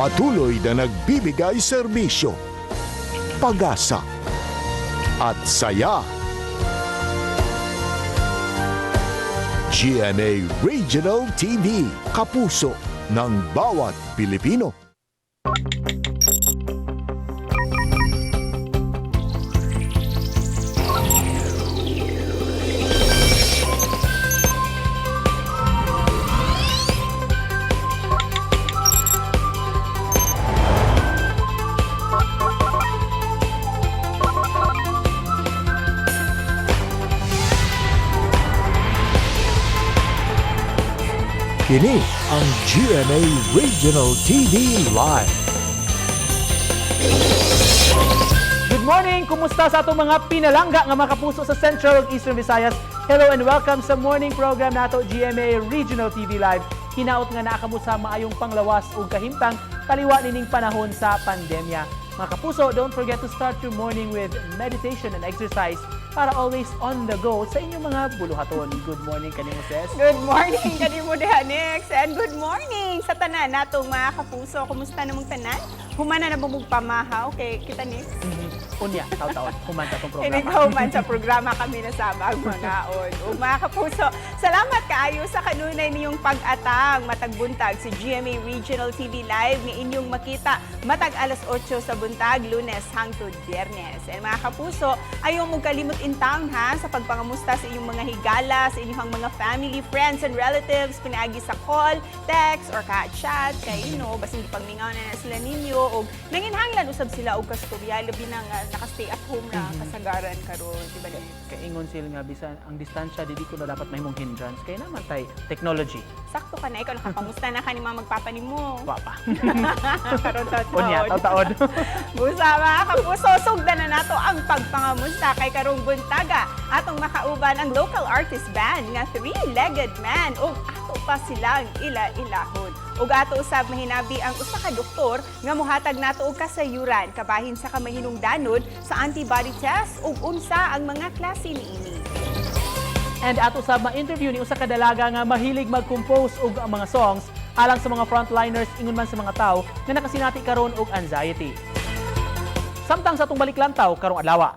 Patuloy na nagbibigay serbisyo, pag-asa at saya. GMA Regional TV, kapuso ng bawat Pilipino. Kini ang GMA Regional TV Live. Good morning! Kumusta sa atong mga pinalangga nga mga kapuso sa Central ug Eastern Visayas? Hello and welcome sa morning program nato, GMA Regional TV Live. Hinaot nga naa kamo sa maayong panglawas ug kahimtang taliwa nining panahon sa pandemya. Mga kapuso, don't forget to start your morning with meditation and exercise para always on the go sa inyong mga buluhaton. Good morning kanimo, Ses. Good morning kanimo diha, Nix, and good morning sa tanan natong mga kapuso. Kumusta namong tanan? Humana na bumug pamahaw kay kita, Nix. Unya, taw-taon, human sa atong programa. Inigaw man sa programa kami na sabag mangaon. Ug mga kapuso, salamat kaayo sa kanunay ninyong pag-atang matag buntag sa GMA Regional TV Live nga inyong makita matag alas 8 sa buntag, Lunes hangtod Biyernes. And mga kapuso, ayaw mo kalimot in town ha sa pagpangamusta sa inyong mga higala, sa inyong mga family, friends and relatives pinaagi sa call, text or ka chat kay basin gipangmingaw na na sila ninyo og nanginhanglan usab sila og kastorya, labi na nga naka-stay at home na kasagaran karon, di ba, Nix? Kaingon sila nga bisan ang distansya dili ko na dapat mahimong hindrance kay naman tay technology. Sakto ka na, ikaw nakapamusta na ka ni mga magpapanimo. Wa pa. Karon taon. Unya, taw-taon. Busa mga kapuso, sugdan na nato ang pagpangamusta kay karong buntaga. Atong makauban ang local artist band nga Three-Legged Man ug ato pa silang ila-ilahon. Ug ato usab mahinabi ang usa ka doktor nga mohatag nato og kasayuran kabahin sa kamahinungdanon sa antibody test ug unsa ang mga klase niini. And ato sa ma-interview ni usa ka dalaga nga mahilig mag-compose og ang mga songs alang sa mga frontliners ingon man sa mga tawo nga nakasinati karon og anxiety. Samtang sa atong baliklantaw karong adlaw.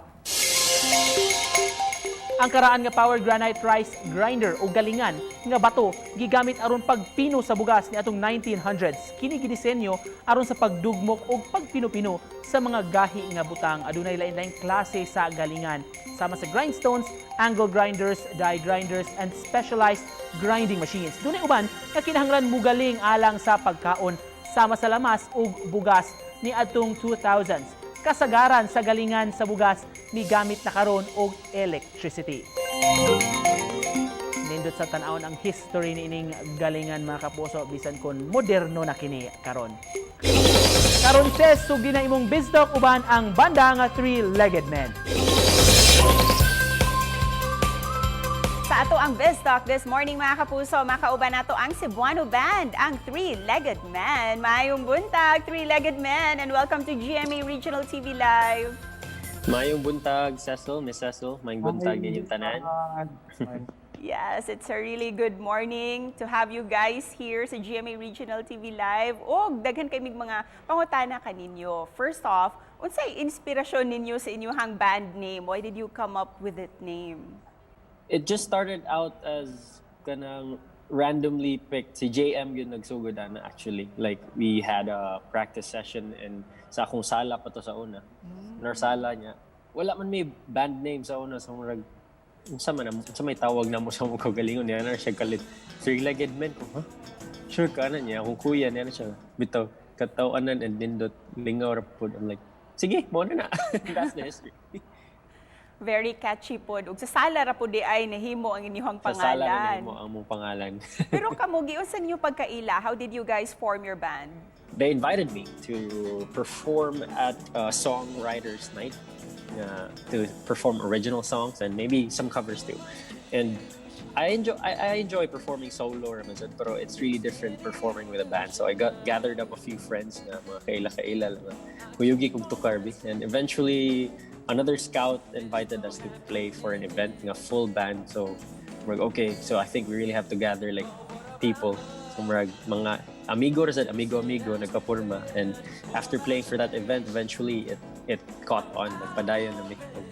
Ang karaan nga power granite rice grinder o galingan nga bato gigamit aron pagpino sa bugas ni atong 1900s. Kini gidisenyo aron sa pagdugmok og pagpino-pino sa mga gahi nga butang. Adunay lain-laing klase sa galingan sama sa grindstones, angle grinders, die grinders and specialized grinding machines. Dunay uban nga kinahanglan mugaling alang sa pagkaon sama sa lamas ug bugas ni atong 2000s. Kasagaran sa galingan sa bugas migamit na karon og electricity. Nindot sa tan-awon ang history niining galingan, mga kapuso, bisan kon moderno na kini karon. Karon, ses, sugi na imong Biztalk uban ang banda nga Three-Legged Men. Sa ato ang Biz Talk this morning, mga kapuso, makauban nato ang Cebuano Band, ang Three-Legged Man. Maayong buntag, Three-Legged Man, and welcome to GMA Regional TV Live. Maayong buntag, Cecil, Miss Cecil. Maayong buntag ninyong tanan. Yes, it's a really good morning to have you guys here sa GMA Regional TV Live. Og daghan kay mig mga pangutana kaninyo. First off, unsay inspirasyon ninyo sa inyong band name? Why did you come up with that name? It just started out as kanang randomly picked. Si JM yun nagsugod ana actually. Like, we had a practice session and sa akong sala pa to sa una. Mm. Sala niya. Wala man may band name sa una. So murag unsa man unsa may tawag na mo sa mong kaugalingon niya na siya kalit. Three-Legged Men ko, huh? Sure ka na niya? Akong kuya niya na siya. Bitaw, katawanan and nindot, lingaw ra pod. I'm like, sige, mo na na. That's the history. Very catchy pod. Ug sa sala ra pod di ay nahimo ang inyong Sa sala na pangalan. nahimo ang mong pangalan. Pero kamo giunsa ninyo pagkaila? How did you guys form your band? They invited me to perform at a songwriters night, to perform original songs and maybe some covers too. And I enjoy performing solo raman sad, pero it's really different performing with a band. So I got gathered up a few friends na mga kaila-kaila lang na kuyugi kog tukar bi. And eventually another scout invited us to play for an event nga full band. So we're like, okay, so I think we really have to gather like people. So murag mga Amigo ra sad, amigo amigo nagkapurma, and after playing for that event, eventually it caught on, nagpadayon na mi og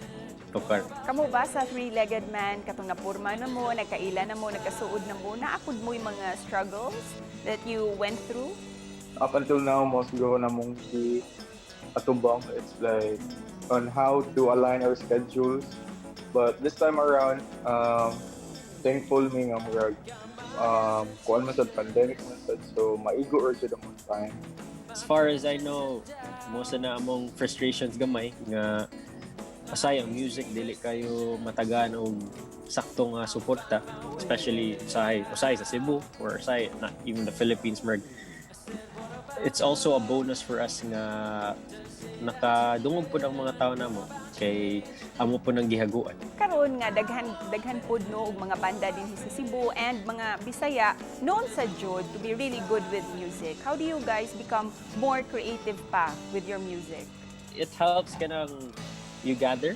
tukar. Kamo ba sa Three-Legged Man, katong napurma na mo, nagkaila na mo, nagkasuod na mo, naa pod mo'y mga struggles that you went through? Up until now, most siguro namong gi atubang. It's like on how to align our schedules. But this time around, thankful mi nga murag kuan man sad, pandemic man sad, so maigo or jud among time. As far as I know, most na among frustrations gamay nga asay ang music dili kayo matagaan og sakto nga suporta, especially sa usay sa Cebu or usay not even the Philippines. Murag it's also a bonus for us nga nakadungog pud ang mga tao namo kay amo pud nang gihaguan. Karon nga daghan daghan pod no og mga banda din sa Cebu and mga Bisaya known sa jud to be really good with music. How do you guys become more creative pa with your music? It helps kanang you gather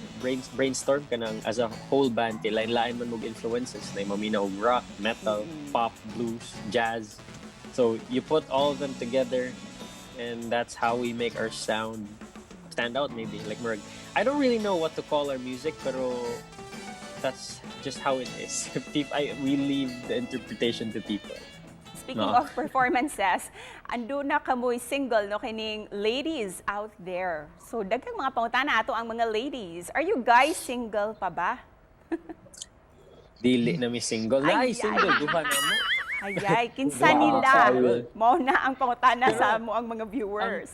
brainstorm kanang as a whole band kay lain-lain man mog influences na maminaw og rock, metal, pop, blues, jazz. So you put all of them together and that's how we make our sound stand out maybe. Like murag, I don't really know what to call our music, pero that's just how it is. We leave the interpretation to people. Speaking No. of performances, ando na kamoy single no, kining "Ladies Out There." So daghang mga pangutana ato ang mga ladies. Are you guys single pa ba? Dili na mi single. Ay, Ay, single duha na mo. Ay, ay, kinsa Wow. nila? Kaayo. Mao na ang pangutana sa amo ang mga viewers.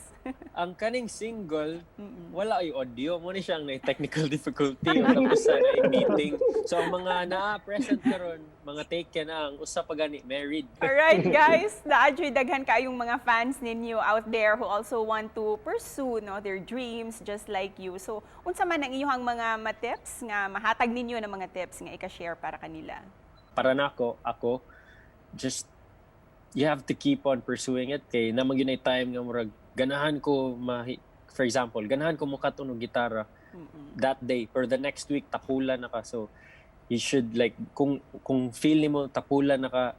Ang kaning single, wala ay audio mo ni siyang na technical difficulty o tapos sa na meeting. So ang mga naa present karon, mga taken na, ang usa pa gani married. Alright guys, naa juy daghan kayong mga fans ninyo out there who also want to pursue no their dreams just like you. So, unsa man ang inyong mga ma-tips nga mahatag ninyo ng mga tips nga ika-share para kanila? Para nako, ako just you have to keep on pursuing it kay naman gyud time nga murag ganahan ko ma, for example, ganahan ko mukat-on og gitara that day or the next week tapulan na ka. So you should like kung feel nimo tapulan na ka,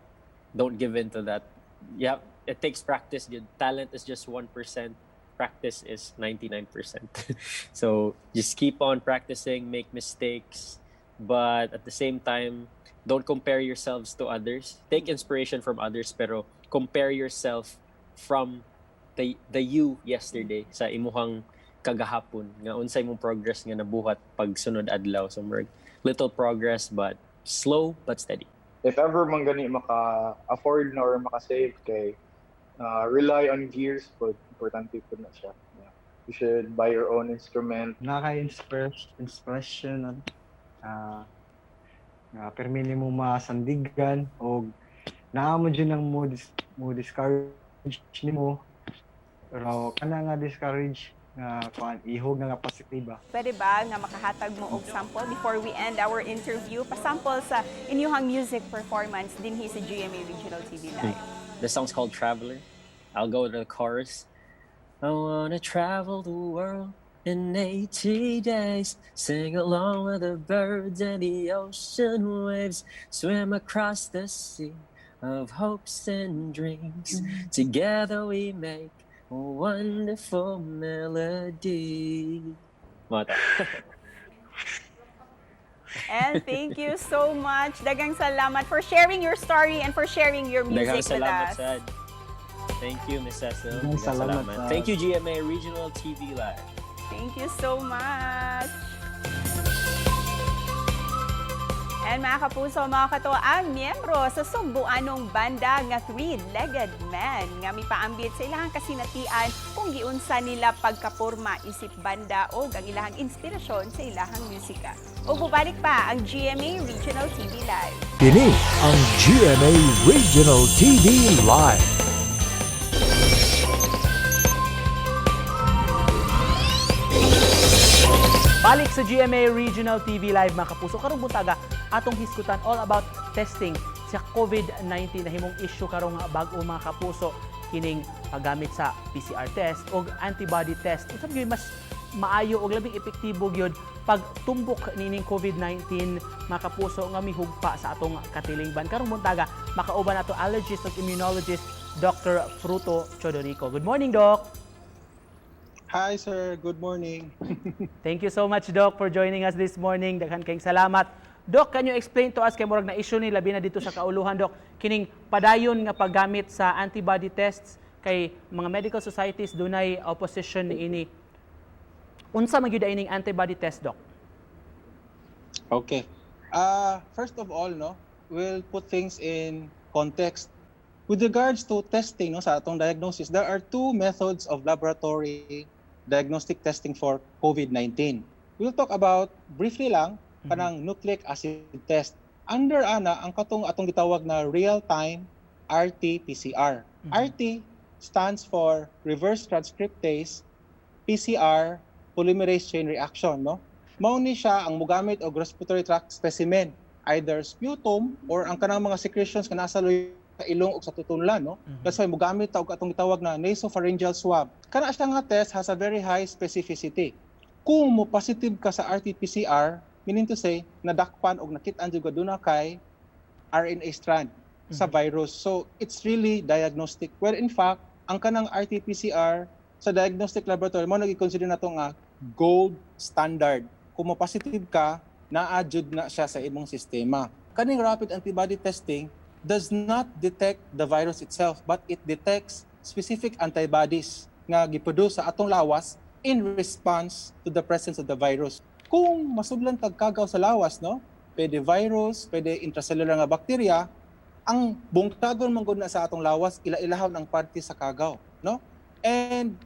don't give in to that. Yeah, it takes practice gyud. Talent is just 1%, practice is 99%. So just keep on practicing, make mistakes, but at the same time, don't compare yourselves to others. Take inspiration from others, pero compare yourself from the you yesterday, sa imuhang kagahapon nga unsay imong progress nga nabuhat pag sunod adlaw. So murag little progress, but slow but steady. If ever man gani maka-afford na or maka-save kay rely on gears but importante po na siya. Yeah. You should buy your own instrument. Naka-inspiration nga permi nimo masandigan og naa mo jud nang mo discourage nimo, pero kana nga discourage nga kuan, ihog nga positive ba. Pwede ba nga makahatag mo og sample before we end our interview? Pasample sa inyong music performance dinhi sa GMA Regional TV Live. This song's called "Traveler." I'll go to the chorus. I wanna travel the world in 80 days. Sing along with the birds and the ocean waves. Swim across the sea of hopes and dreams. Together we make a wonderful melody. Mata. And thank you so much. Daghang salamat for sharing your story and for sharing your Daghang music with salamat, us. Sad. Thank you, Miss Cecil. Daghang Daghang salamat, Sad. Thank you, GMA Regional TV Live. Thank you so much. And mga kapuso, mga kato ang miyembro sa Sugbuanong banda nga Three-Legged Man nga mipaambit sa ilahang kasinatian kung giunsa nila pagkaporma isip banda o ang ilahang inspirasyon sa ilahang musika. O bubalik pa ang GMA Regional TV Live. Kini ang GMA Regional TV Live. Balik sa GMA Regional TV Live, mga kapuso. Karong buntaga atong hisgutan all about testing sa COVID-19, nahimong issue karong bag-o, mga kapuso, kining paggamit sa PCR test o antibody test. Unsa gyud mas maayo og labing epektibo gyud pagtumbok nining COVID-19, mga kapuso, nga mihugpa sa atong katilingban? Karong buntaga makauban nato allergist ug immunologist Dr. Fruto Chodorico. Good morning, Doc. Hi, sir. Good morning. Thank you so much, Doc, for joining us this morning. Daghan kayong salamat. Doc, can you explain to us kay murag na issue ni labi na dito sa kauluhan, Doc, kining padayon nga paggamit sa antibody tests kay mga medical societies dunay opposition niini. Unsa man gyud ining antibody test, Doc? Okay. First of all, no, we'll put things in context. With regards to testing, no, sa atong diagnosis, there are two methods of laboratory diagnostic testing for COVID-19. We'll talk about briefly lang kanang nucleic acid test. Under ana ang katong atong gitawag na real-time RT-PCR. RT stands for reverse transcriptase PCR polymerase chain reaction, no? Mao ni siya ang mugamit og respiratory tract specimen, either sputum or ang kanang mga secretions nga nasa sa ilong ug sa tutunlan, no? That's why mugamit ta og atong gitawag na nasopharyngeal swab. Kana siya nga test has a very high specificity. Kung mo positive ka sa RT-PCR, meaning to say nadakpan og nakit-an jud duna kay RNA strand sa virus. So it's really diagnostic. Where in fact, ang kanang RT-PCR sa diagnostic laboratory mo nagi-consider na to nga gold standard. Kung mo positive ka, naa jud na siya sa imong sistema. Kaning rapid antibody testing does not detect the virus itself, but it detects specific antibodies nga giproduce sa atong lawas in response to the presence of the virus. Kung masudlan tag kagaw sa lawas, no? Pwede virus, pwede intracellular nga bacteria, ang bungkagon man gud na sa atong lawas, ila-ilahon ang parte sa kagaw, no? And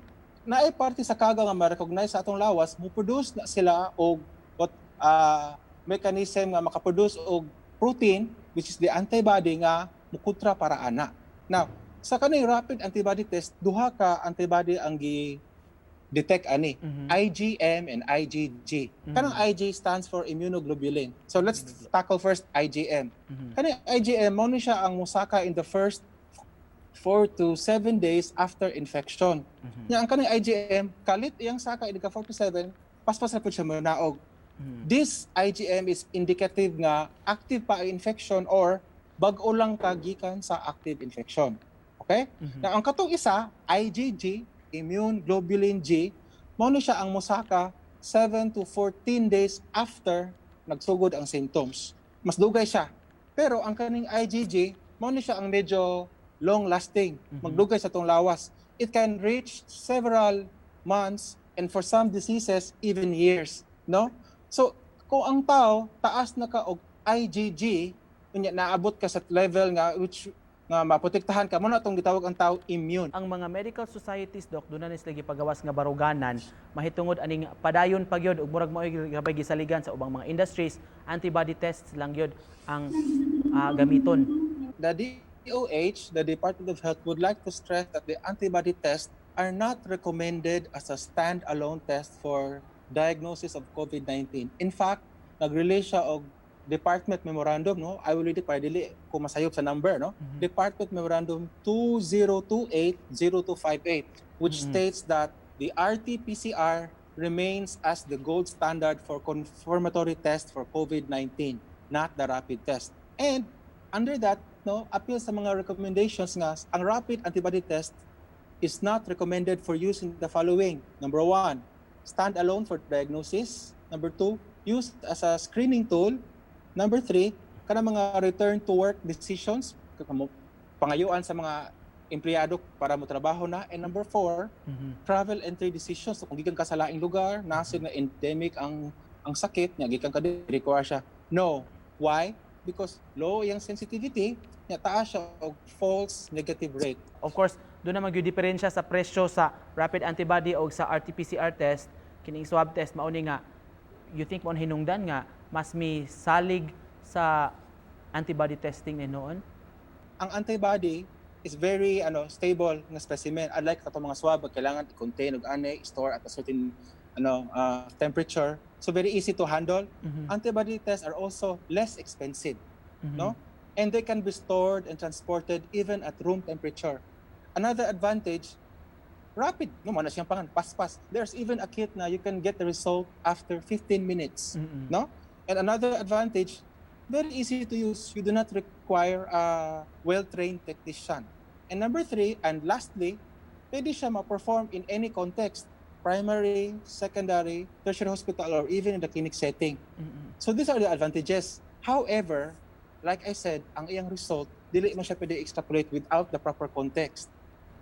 naay parte sa kagaw nga ma-recognize sa atong lawas, mo produce na sila og what mechanism nga makaproduce og protein, which is the antibody nga mukontra para ana. Now, sa kaning rapid antibody test, duha ka antibody ang gi detect ani, IgM and IgG. Kanang IG stands for immunoglobulin. So let's tackle first IgM. Kaning IgM mao ni siya ang musaka in the first 4 to 7 days after infection. Nya ang kaning IgM kalit iyang saka inig ka 4 to 7, paspas na pud siya monaog. This IgM is indicative nga active pa ang infection or bag-o lang ka gikan sa active infection. Okay? Now, ang katong isa, IgG, immune globulin G, mao ni siya ang mosaka 7 to 14 days after nagsugod ang symptoms. Mas dugay siya. Pero ang kaning IgG, mao ni siya ang medyo long lasting, magdugay sa tong lawas. It can reach several months and for some diseases even years, no? So, kung ang tao taas na ka og IgG, unya naabot ka sa level nga which nga maprotektahan ka mo na atong gitawag ang tao immune. Ang mga medical societies, Doc, doon na sila gipagawas nga baruganan mahitungod aning padayon pagyod ug murag mao'y gabay gisaligan sa ubang mga industries, antibody tests lang gyud ang gamiton. The DOH, the Department of Health, would like to stress that the antibody tests are not recommended as a standalone test for diagnosis of COVID-19. In fact, nag-release siya og Department Memorandum, no? I will read it para dili ko masayop sa number, no? Department Memorandum 2028-0258, which states that the RT-PCR remains as the gold standard for confirmatory test for COVID-19, not the rapid test. And under that, no, apil sa mga recommendations nga ang rapid antibody test is not recommended for use in the following. Number one, stand alone for diagnosis. Number two, used as a screening tool. Number three, kana mga return to work decisions, kamo pangayuan sa mga empleyado para mo trabaho na. And number four, travel entry decisions. So, kung gikan ka sa laing lugar, nasa na endemic ang sakit, nya gikan ka diri, require siya. No. Why? Because low yung sensitivity, nya taas siya og false negative rate. Of course, doon naman gyud diferensya sa presyo sa rapid antibody o sa RT-PCR test, kining swab test mao ni nga you think mo hinungdan nga mas mi salig sa antibody testing ni noon? Ang antibody is very ano stable nga specimen. Unlike katong mga swab, kailangan i-contain og ani, store at a certain ano temperature. So very easy to handle. Antibody tests are also less expensive, no? And they can be stored and transported even at room temperature. Another advantage, rapid, no, mao na siyang pangan, paspas. There's even a kit na you can get the result after 15 minutes, no? And another advantage, very easy to use. You do not require a well-trained technician. And number three, and lastly, pwede siya ma-perform in any context, primary, secondary, tertiary hospital, or even in the clinic setting. So these are the advantages. However, like I said, ang iyang result, dili man siya pwede extrapolate without the proper context.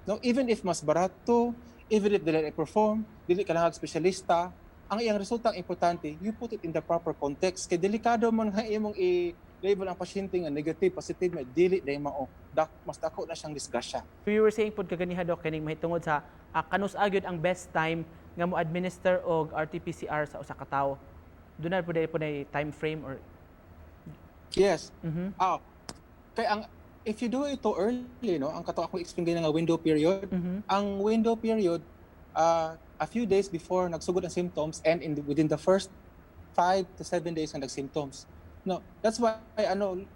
No, even if mas barato, even if dili perform, dili ka lang espesyalista, ang iyang resulta ang importante, you put it in the proper context. Kay delikado man nga imong i-label ang pasyente nga negative, positive, may dili dahil mao. Mas dako na siyang disgrasya. We were saying pod kaganiha, Doc, kining mahitungod sa kanus-a gyud ang best time nga mo administer og RT-PCR sa usa ka tawo. Duna pud po na time frame or Yes. Ah, kay ang if you do it too early, no, ang kato ako explain ganyan nga window period, ang window period a few days before nagsugod ang symptoms and within the first 5 to 7 days nga nag-symptoms. No, that's why ano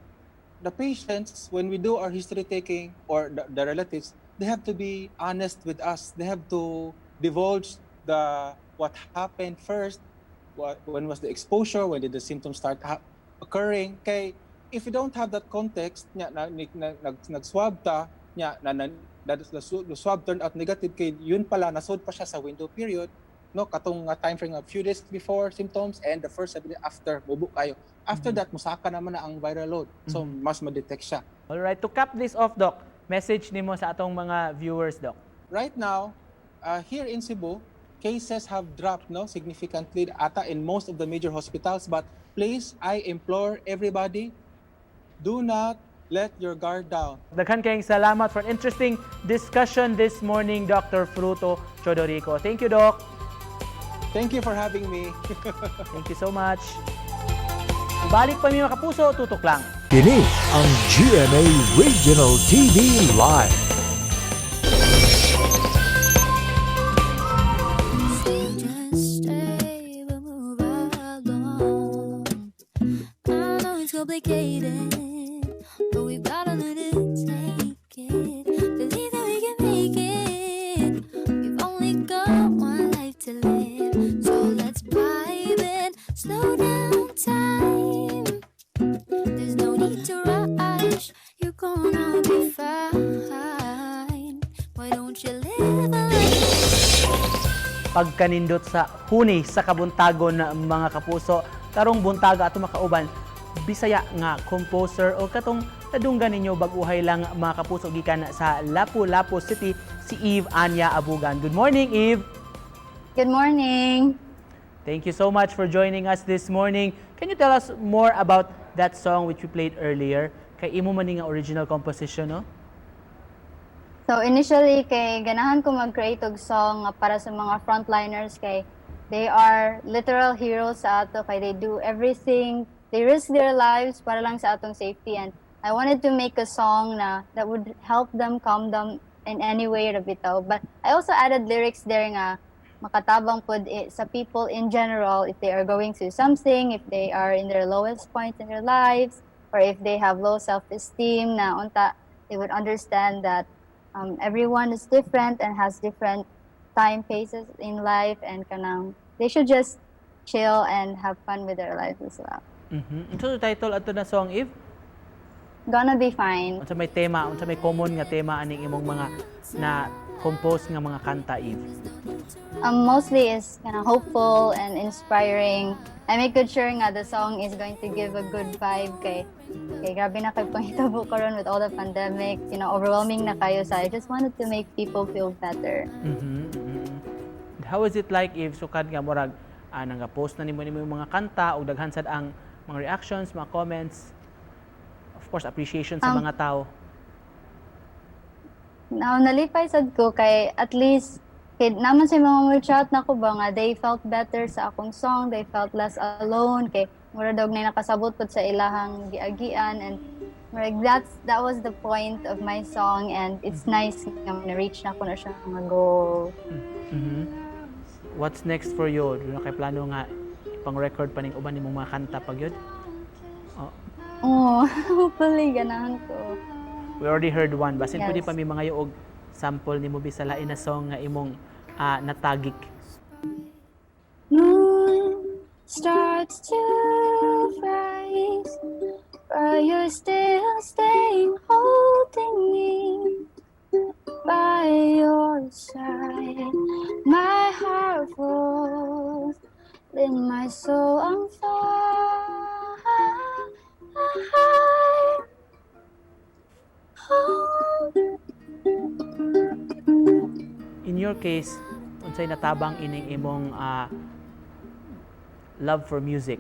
the patients, when we do our history taking or the relatives, they have to be honest with us. They have to divulge the what happened first, what when was the exposure, when did the symptoms start occurring. Kay if you don't have that context, nya na, nag swab ta, nya na the swab turned out negative kay yun pala nasud pa siya sa window period, no, katong nga time frame of few days before symptoms and the first 7 days after, mubo kayo. After that, musaka naman na ang viral load, so mas ma-detect siya. All right, to cap this off, Doc, message nimo sa atong mga viewers, Doc. Right now, here in Cebu, cases have dropped, no, significantly ata in most of the major hospitals, but please, I implore everybody, do not let your guard down. Daghan kayong salamat for an interesting discussion this morning, Dr. Fruto Chodorico. Thank you, Doc. Thank you for having me. Thank you so much. Balik pa mi, mga kapuso, tutok lang. Kini ang GMA Regional TV Live. Just stay, we'll move along. I know it's complicated, but we've gotta learn to take it. Believe that we can make it. We've only got one life to live, so let's vibe and slow down time. There's no need to rush. You're gonna be fine. Why don't you live a life? Pagkanindot sa huni sa kabuntagon, mga kapuso. Karong buntaga ato makauban Bisaya nga composer o katong nadunggan ninyo bag-uhay lang, mga kapuso, gikan sa Lapu-Lapu City, si Eve Anya Abugan. Good morning, Eve. Good morning. Thank you so much for joining us this morning. Can you tell us more about that song which we played earlier? Kay imo man ni nga original composition, no? So initially kay ganahan ko mag-create og song nga para sa mga frontliners kay they are literal heroes sa ato kay they do everything, they risk their lives para lang sa atong safety, and I wanted to make a song na that would help them calm them in any way ra bitaw. But I also added lyrics there nga makatabang pud sa people in general if they are going through something, if they are in their lowest point in their lives, or if they have low self-esteem na unta they would understand that everyone is different and has different time paces in life and kanang they should just chill and have fun with their lives as well. Unsa title ato na song, Eve? Gonna Be Fine. Unsa may tema, unsa may common nga tema aning imong mga na compose nga mga kanta, Eve? Mostly is kind of hopeful and inspiring. I make good sure nga the song is going to give a good vibe kay grabe na kay panghitabo karon with all the pandemic, overwhelming na kayo, so I just wanted to make people feel better. How is it like, Eve, sukad nga murag nanga-post na nimo yung mga kanta ug daghan sad ang mga reactions, mga comments, of course appreciation sa mga tao? Now, nalipay sad ko kay at least kay naman sa mga mo chat na ko ba nga they felt better sa akong song, they felt less alone kay mura daw na nakasabot pud sa ilahang giagian, and murag that was the point of my song, and it's nice nga na-reach na ko na siya nga goal. What's next for you? Duna kay plano nga pang-record pa ning uban nimong mga kanta pag yun? Oh, hopefully ganahan ko. We already heard one. Basin pwede pa mi mga og sample nimo bisa lain na song nga imong natagik. Moon starts to rise, but you're still staying, holding me. by your side. My heart falls, then my soul on fire. Oh. In your case, unsay natabang ining imong love for music?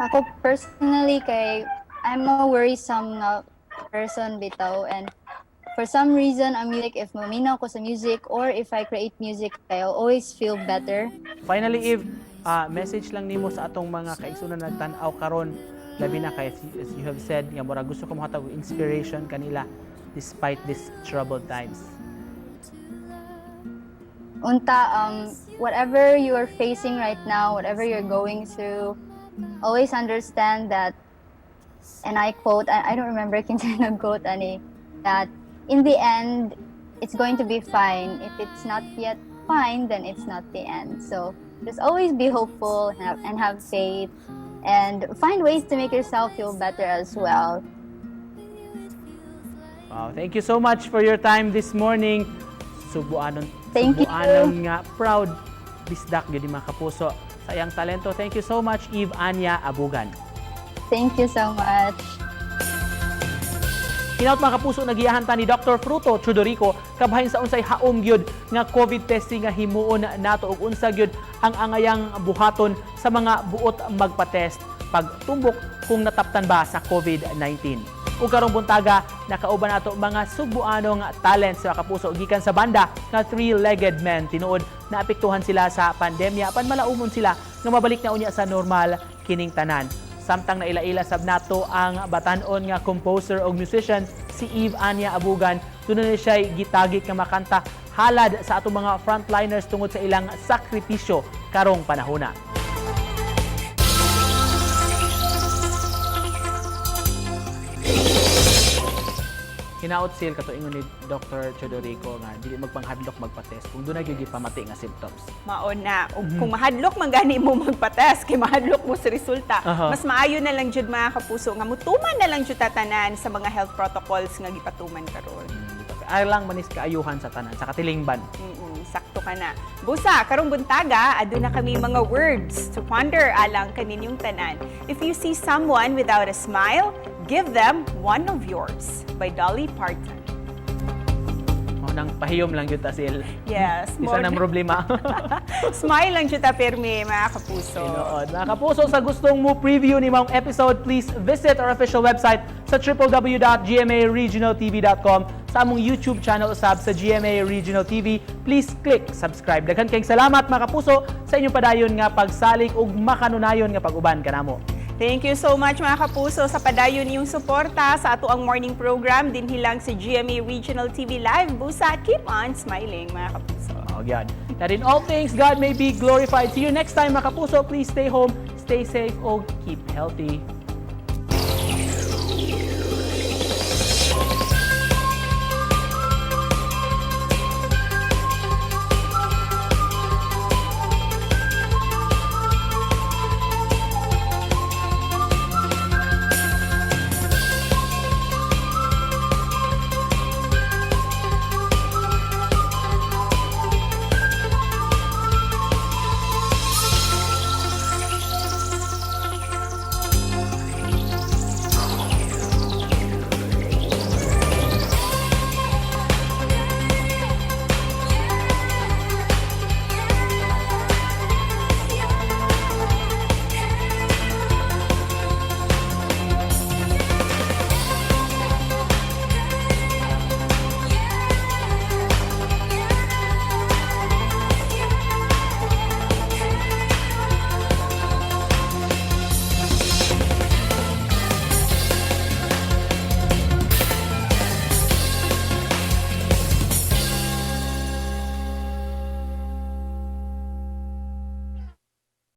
Ako personally kay I'm a worrisome nga person bitaw, and for some reason ang music, if maminaw ko sa music or if I create music, I'll always feel better. Finally, Eve, message lang nimo sa atong mga kaigsunan nagtan-aw karon, labi na kay as you have said nga mura gusto ko mohatag og inspiration kanila despite these troubled times. Unta, whatever you are facing right now, whatever you're going through, always understand that, and I quote, I don't remember kinsa nag-quote ani, that in the end, it's going to be fine. If it's not yet fine, then it's not the end. So just always be hopeful and have faith and find ways to make yourself feel better as well. Wow, thank you so much for your time this morning. Subuanon, Thank you. Subuanon nga proud bisdak gyud ni, mga kapuso, sa iyang talento. Thank you so much, Eve Anya Abugan. Thank you so much. Hinaut, mga kapuso, nagiyahan ta ni Dr. Fruto Chudorico kabahin sa unsay haom gyud nga COVID testing nga himuon nato ug unsa gyud ang angayang buhaton sa mga buot magpa-test pagtumbok kung nataptan ba sa COVID-19. Ug karong buntaga, nakauban nato mga sugbuanong talents sa kapuso gikan sa banda nga Three-Legged Men. Tinuod naapektuhan sila sa pandemya apan malaumon sila nga mabalik na unya sa normal kining tanan. Samtang naila-ila sab nato ang batan-on nga composer og musician si Eve Anya Abugan. Duna ni siya gitagik nga makanta halad sa atong mga frontliners tungod sa ilang sakripisyo karong panahona. Hinaot sil kato ingon ni Dr. Chodorico nga dili magpanghadlok magpa-test kung duna gyud gipamati nga symptoms. Mao na. Ug kung mahadlok man gani mo magpa-test, kay mahadlok mo sa resulta, mas maayo na lang jud, mga kapuso, nga mutuman na lang jud tatanan sa mga health protocols nga gipatuman karon. Ay lang manis kaayuhan sa tanan sa katilingban. Sakto ka na. Busa, karong buntaga, aduna kami mga words to ponder alang kaninyong tanan. "If you see someone without a smile, give them one of yours." By Dolly Parton. Mao nang pahiyom lang gyud ta sil. Yes. Isa nang problema. Smile lang jud ta pirmi, mga kapuso. Tinuod. Mga kapuso, sa gustong mo preview ni maong episode, please visit our official website sa www.gmaregionaltv.com, sa among YouTube channel usab sa GMA Regional TV. Please click subscribe. Daghan kayong salamat, mga kapuso, sa inyong padayon nga pagsalig ug makanunayon nga pag-uban kanamo. Thank you so much, mga kapuso, sa padayon niyong suporta sa ato ang morning program dinhi lang sa GMA Regional TV Live. Busa, keep on smiling, mga kapuso. Oh, God. That in all things God may be glorified. See you next time, mga kapuso. Please stay home, stay safe, o keep healthy.